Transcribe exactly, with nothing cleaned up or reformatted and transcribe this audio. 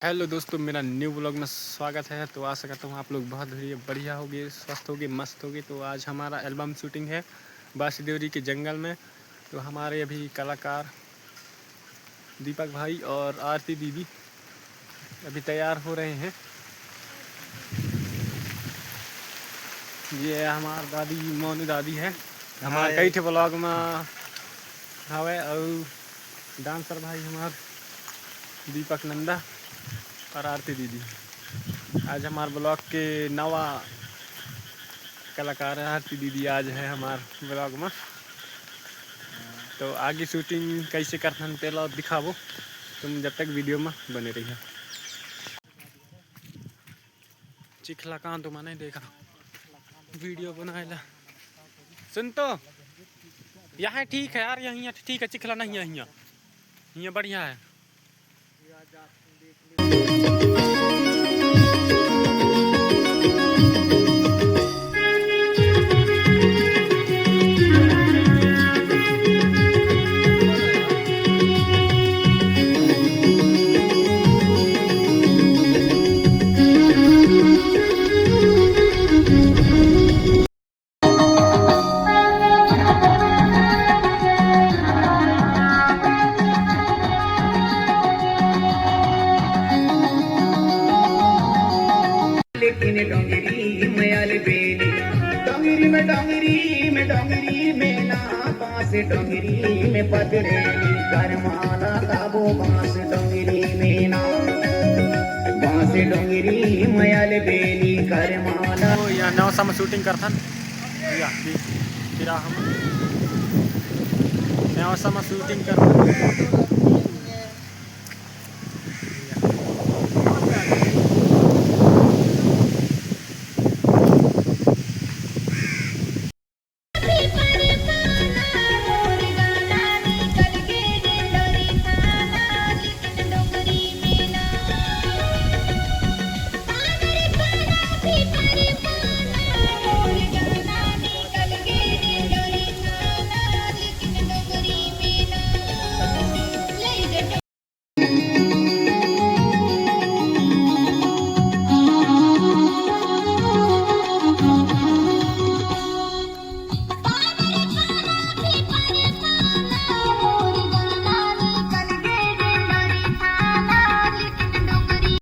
Hello दोस्तों, मेरा new vlog में स्वागत है। तो आशा करता हूँ आप लोग बहुत बढ़िया, बढ़िया होगे, स्वस्थ होगे, मस्त होगे। तो आज हमारा एल्बम शूटिंग है बांसदेवरी के जंगल में। तो हमारे अभी कलाकार दीपक भाई और आरती दीदी अभी तैयार हो रहे हैं। ये हमार दादी, मोनू दादी है, हमार हाय। कई ठे व्लॉग में हवे। और डांसर भाई हमार दीपक नंदा और आरती दीदी। आज हमार व्लॉग के नवा कलाकार आरती दीदी आज है हमार व्लॉग में। तो आगे शूटिंग कैसे करथन तेला दिखाबो, तुम जब तक वीडियो में बने रहिए। चिखला कांदो मने देखा वीडियो बनाए ला। सुन तो, यहाँ ठीक है यार, यहाँ ठीक है, चिखला नहीं है, यहाँ यहाँ बढ़िया है। लेकिन डोंगरी में अलबेली, डोंगरी में, डोंगरी में, डोंगरी में ना, बांस डोंगरी में पतरेली, करमाला ताबो बांस डोंगरी में ना, बांस डोंगरी में अलबेली, करमाला। तो यहाँ नेवासा में शूटिंग करथन, या फिर हम नेवासा में शूटिंग करथन।